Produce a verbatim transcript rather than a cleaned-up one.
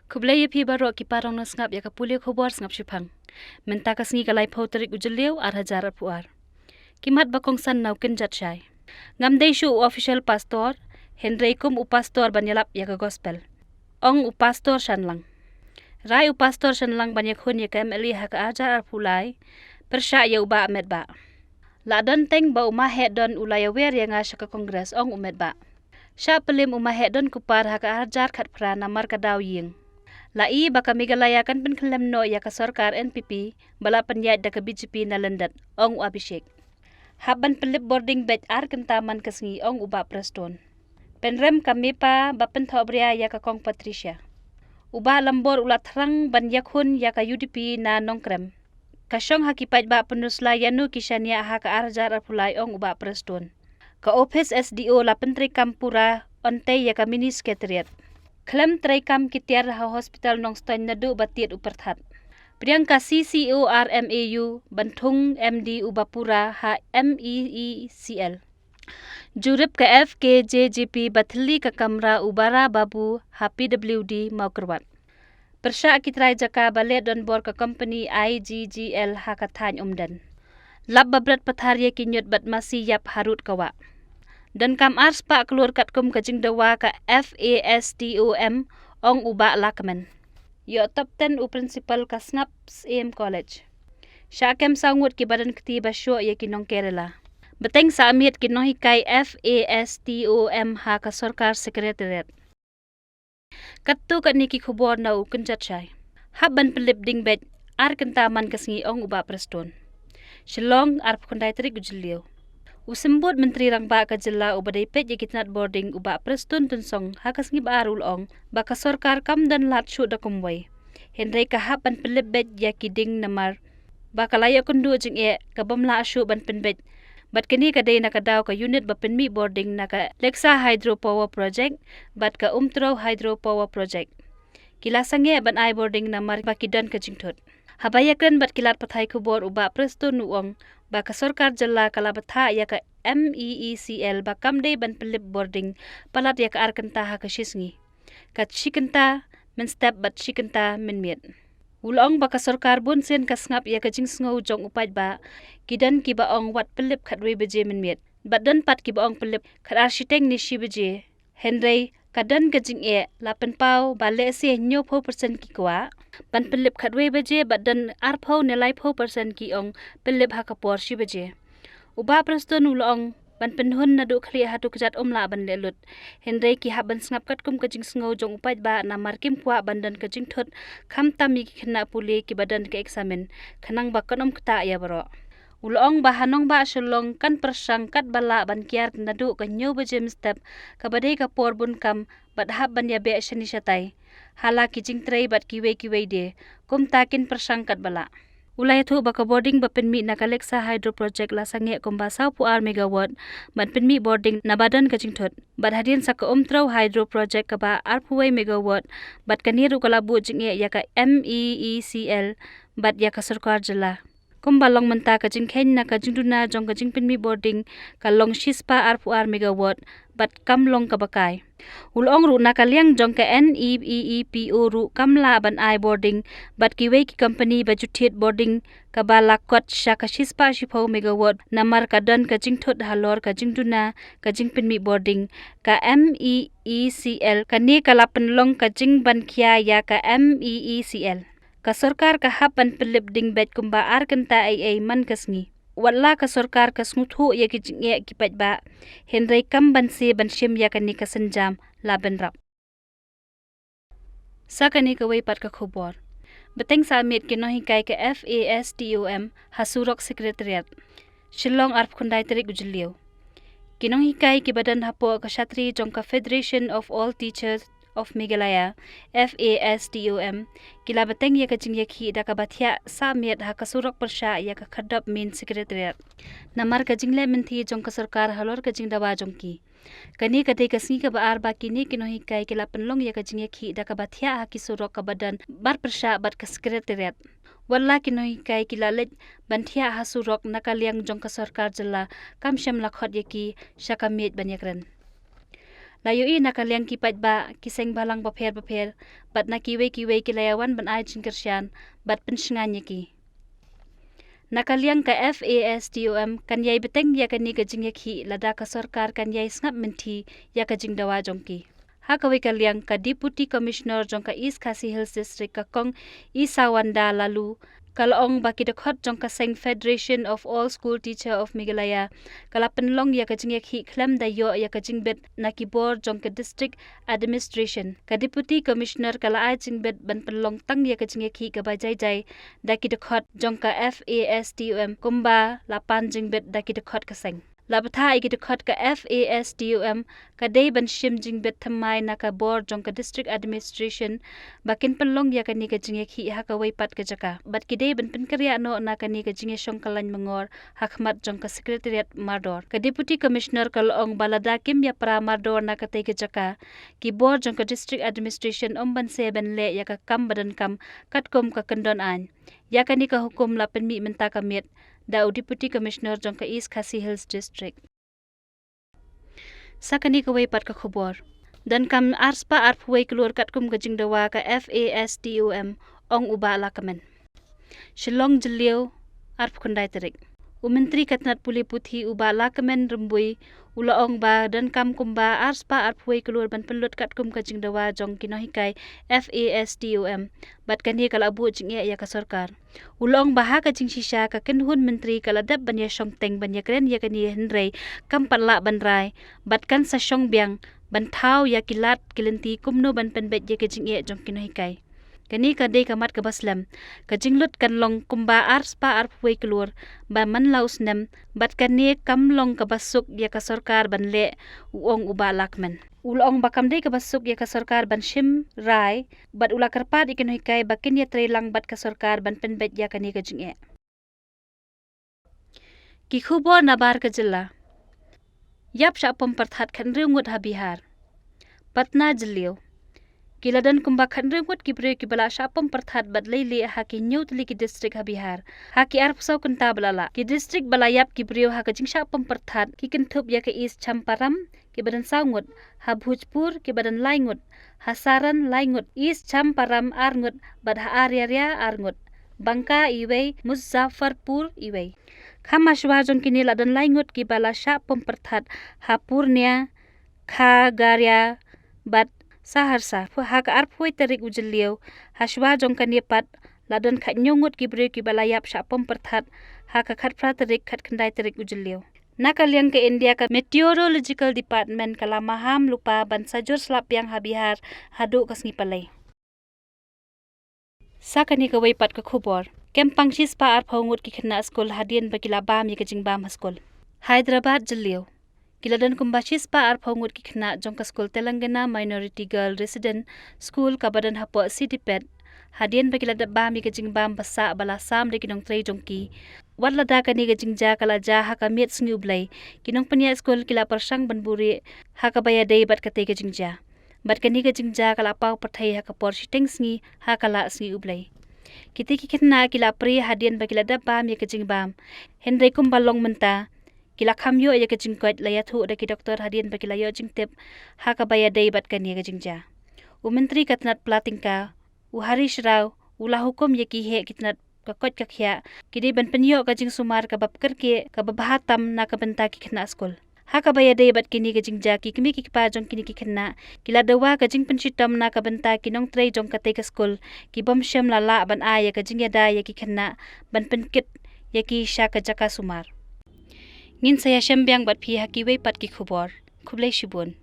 Khublei ïa phi baroh ki parong na sngap ïa ka pule khubor sngap shipang. Mynta ka sngi ka laiphew tarik u Jylliew ar hajar arphew ar. Ki mat ba kongsan na u kynjat shai. Ngam dei shuh u official pastor, hynrei kum u pastor ban ïalap ïa ka gospel, ong u pastor Shanlang. Rai u pastor Shanlang ban ïakhun ïa ka M L A ha ka ar hajar arphew lai, pyrshah ïa u Bah Metbah. La don teng ba u Mahehdon u la ïawer ïa nga sha ka Congress, ong u Metbah. Shah pynlip u Mahehdon Cooper ha ka ar hajar khatphra namar ka daw ïing. La i ba ka Meghalaya kan pynkhyllem noh ïa ka sorkar N P P ba la pynïaid da ka B J P na Lyndet, ong u Abhishek. Hap ban pynlip bording beit ar kynta man ka sngi, ong u Bah Prestone. Pynrem ka MEPA ba pynthohbria ïa ka Kong Patricia. U Bah Lambor u la thrang ban ïakhun ïa ka U D P na Nongkrem. Ka shong ha ki paidbah pynrung sla ïano ki shaniah ha ka ar hajar arphew lai, ong u Bah Prestone. Ka ophis S D O la pyntreikam pura, ong tei ïa ka mini secretariat. Khlem treikam ki tiar ha hospital Nongstoiñ naduh ba tied u pyrthat. Pdiang ka C C O R M A U ban thung M D u ba pura ha M E E C L. Jurip ka F K J G P ba thylli ka kamra u Bara Babu ha P W D Mawkyrwat. Pyrshah ki trai jaka ba leh donbor ka kompani I G G L ha ka thaiñ Umden. Lap ba bret pathar ïa ki ñiut bad masi ïap harud ka wah. Donkam ar spah klur katkum ka jingdawa ka F A S T O M, ong u Bah Lakmen. Ïoh top ten u principal ka Sngap Syiem College. Shah kem saw ngut ki ba don kti ba shoh ïa ki nong Kerala. Bteng sah miet ki nonghikai F A S T O M ha ka sorkar secretariat. Katto katne ki khubor na u kynjat shai. Hap ban pynlip ding beit ar kynta man ka sngi, ong u Bah Prestone. Shillong, arphew khyndai tarik u Jylliew. U Symbud Myntri Rangbah ka jylla u ba dei peit ïa ki tnat bording u Bah Prestone Tynsong ha ka sngi ba ar u la ong ba ka sorkar kam don lad shuh da kumwei. Hynrei ka hap ban pynlip beit ïa ki ding namar ba ka la ïoh kynduh jingeh ka bym lah shuh ban pynbeit. Bad kane ka dei na ka daw ka unit ba pynmih bording na ka Laksa Hydro Power Project bad ka Umtrew Hydro Power Project. Ki la sangeh ban ai bording namar ba ki don ka jingthut. Haba ïakren bad ki lad pathai khubor u Bah Prestone u ong ba ka sorkar jylla ka la bthah ïa ka M E E C L ba kam dei ban pynlip bording palat ïa ka ar kynta ha ka shi sngi. Ka shi kynta mynstep bad shi kynta mynmiet. U la ong ba ka sorkar bun sien ka sngap ïa ka jingsngew jong u paidbah, ki don ki ba ong wat pynlip khatwei baje mynmiet. Bad don pat ki ba ong pynlip khatar shiteng ne shi baje. Hynrei ka don ka jingeh, la pynpaw ba lehse hynñiewphew percent ki kwah ban pynlip khatwei baje bad don arphew ne laiphew percent ki ong pynlip ha ka por shi baje. U Bah Prestone u la ong ban pynhun naduh khlieh haduh kjat um lah ban leh lut. Hynrei ki hap ban sngap katkum ka jingsngew jong u paidbah namar kim kwah ban don ka jingthut khamtam ïa ki khynnah pule ki ba don ka eksamin, khnang ba kan ym ktah ïa baroh. U la ong ba ha nongbah Shillong kan pyrshang katba lah ban kiar naduh ka hynñiew baje mynstep, kaba dei ka por bun kam, bad hap ban ïabeh shane shatai ha la ki jingtrei bad kiwei kiwei de. Kumta kin pyrshang katba lah. U la ïathuh ba ka bording ba pynmih na ka Laksa Hydro Project la sangeh kumba sawphew ar megawatt ban pynmih bording naba don ka jingthut. Bad hadien sa ka Umtrew Hydro Project kaba arphew wei megawatt, bad kane ruh ka la buh jingeh ïa ka M E E C L bad ïa ka sorkar jylla. Kumba long mynta, ka jingkheiñ na ka jingduna jong ka jingpynmih bording ka long shispah arphew ar megawatt bad kam long kaba kai. U la ong ruh na ka liang jong ka N E E P O ruh kam lah ban ai bording bad kiwei ki kompani ba ju thied bording kaba la kot sha ka shispah shiphew megawatt namar ka don ka jingthut halor ka jingduna ka jingpynmih bording. Ka M E E C L kane ka la pynlong ka jingban khia ïa ka M E E C L. Ka sorkar ka hap ban pynlip ding beit kumba ar kynta ei ei man ka sngi. Wat la ka sorkar ka sngewthuh ïa ki jingeh ki paidbah, hynrei kam ban se ban shim ïa kane ka sienjam la bynrap. Sa kane kawei pat ka khubor. Bteng sah miet ki nonghikai ka F A S T O M ha surok Secretariat. Shillong, arphew khyndai tarik u Jylliew. Ki nonghikai ki ba don hapoh ka shatri jong ka Federation of All Teachers of Meghalaya, F A S T O M, ki la bteng ïa ka jingïakhih da kaba thiah sah miet ha ka surok pyrshah ïa ka Khyrdop Main Secretariat namar ka jingleh mynthi jong ka sorkar halor ka jingdawa jong ki. Kane ka dei ka sngi kaba ar ba kine ki nonghikai ki la pynlong ïa ka jingïakhih da kaba thiah ha ki surok kaba don bar pyrshah bad ka Secretariat. Wat la ki nonghikai ki la leit ban thiah ha surok, na ka liang jong ka sorkar jylla kam shym la khot ïa ki sha ka miej ban ïakren. La ïohi na ka liang ki paidbah, ki seng balang bapher bapher bad na kiwei kiwei ki la ïawan ban ai jingkyrshan bad pynshngaiñ ïa ki. Na ka liang ka FASTOM kan ïai bteng ïa kane ka jingïakhih lada ka sorkar kan ïai sngap mynthi ïa ka jingdawa jong ki. Ha kawei ka liang, ka Deputy Commissioner jong ka East Khasi Hills District, ka Kong Isawanda Laloo, ka la ong ba ki dkhot jong ka seng Federation of All School Teacher of Meghalaya ka la pynlong ïa ka jingïakhih khlem da ïoh ïa ka jingbit na ki bor jong ka District Administration. Ka Deputy Commissioner ka la ai jingbit ban pynlong tang ïa ka jingïakhih kaba jai jai da ki dkhot jong ka FASTOM kumba la pan jingbit da ki dkhot ka seng. La bthah ïa ki dkhot ka FASTOM ka dei ban shim jingbit thymmai na ka bor jong ka District Administration ba kin pynlong ïa kane ka jingïakhih ha kawei pat ka jaka bad ki dei ban pynkyrïah noh na kane ka jingïashong kyllain myngor ha khmat jong ka Secretariat mardor. Ka Deputy Commissioner ka la ong ba lada kim ïapra mardor na katei ka jaka, ki bor jong ka District Administration ym ban sngewbha ban leh ïa ka kam ba donkam katkum ka kyndon aiñ. Ïa kane ka hukum la pynmih mynta ka miet da u Deputy Commissioner jong ka East Khasi Hills District. Sa kane kawei pat ka khubor. Donkam arspah arphew wei klur katkum ka jingdawa ka FASTOM, ong u Bah Lahkmen. Shillong, Jylliew, arphew khyndai tarik. U Myntri ka tnat pule puthi u Bah Lahkmen Rymbui u la ong ba donkam kumba arspah arphew wei klur ban pynlut katkum ka jingdawa jong ki nonghikai FASTOM bad kane ka la buh jingeh ïa ka sorkar. U la ong ba ha ka jingshisha ka kynhun myntri ka la dep ban ïashong teng ban ïakren ïa kane, hynrei kam pat lah ban rai bad kan sa shong biang ban thaw ïa ki lad ki lynti kumno ban pynbeit ïa ka jingeh jong ki nonghikai. Kane ka dei ka mat kaba slem. Ka jinglut kan long kumba arspah arphew wei klur ba man la u snem bad kane kam long kaba suk ïa ka sorkar ban leh, u ong u Bah Lahkmen. U la ong ba kam dei kaba suk ïa ka sorkar ban shim rai bad u la kyrpad ïa ki nonghikai ba kin ïatreilang bad ka sorkar ban pynbeit ïa kane ka jingeh. Ki khubor nabar ka jylla. Ïap shah pom pyrthat khathynriew ngut ha Bihar. Patna, Jylliew. Ki la don kumba khathynriew ngut ki briew kiba la shah pom pyrthat bad leilieh ha ki hynñiew tylli ki district ha Bihar ha ki arphew saw kynta ba la lah. Ki district ba la ïap ki briew ha ka jingshah pom pyrthat ki kynthup ïa ka East Champaram, kiba don saw ngut, ha Bhojpur kiba don lai ngut, ha Saran lai ngut, East Champaram ar ngut bad ha Araria ar ngut, Banka iwei, Muzaffarpur iwei. Kham hashwa jong kine la don lai ngut kiba la shah pom pyrthat ha Purnia, Khagaria bad Saharsa. Ha ka arphew tarik u Jylliew, hashwa jong kane pat, la don khathynñiew ngut ki briew kiba la ïap shah pom pyrthat ha ka khatphra tarik, khatkhyndai tarik u Jylliew. Na ka liang ka India, ka Meteorological Department ka la maham lypa ban sa jur slap biang ha Bihar haduh ka sngi Palei. Sa kane kawei pat ka khubor. Kem pang shispah arphew ngut ki khynnah skul hadien ba ki la bam ïa ka jingbam ha skul. Hyderabad, Jylliew. Ki la don kumba shispah arphew ngut ki khynnah jong ka skul Telangana Minority Girl Resident School kaba don hapoh Siddipet hadien ba ki la dep bam ïa ka jingbam ba sah ba la sam da ki nongtrei jong ki. Wat lada kane ka jingjia ka la jia ha ka miet sngi U Blei, ki nongpynïaid skul ki la pyrshang ban buhrieh ha kaba ïadei bad katei ka jingjia. Bad kane ka jingjia ka la paw pyrthei ha ka por shiteng sngi ha ka lah sngi U Blei. Kitei ki khynnah ki la prie hadien ba ki la dep bam ïa ka jingbam, hynrei kumba long mynta, ki la kham ïoh ïa ka jingkoit, la ïathuh da ki doktor hadien ba ki la ïoh jingtip ha kaba ïadei bad kane ka jingjia. U Myntri ka tnat pla tyngka, u Harish Rao, u la hukum ïa ki heh ki tnat ka koit ka khiah, ki dei ban pynïoh ka jingsumar kaba kyrkieh kaba bha tam na ka bynta ki khynnah skul. Ha kaba ïadei bad kine ki jingjia, ki kmie ki kpa jong kine ki khynnah ki la dawa ka jingpynshitom na ka bynta ki nongtrei jong katei ka skul, ki bym shym la lah ban ai ïa ka jingïada ïa ki khynnah ban pynkit ïa ki sha ka jaka sumar. Ngin sa ïashem biang bad phi ha kiwei pat ki khubor. Khublei shibun.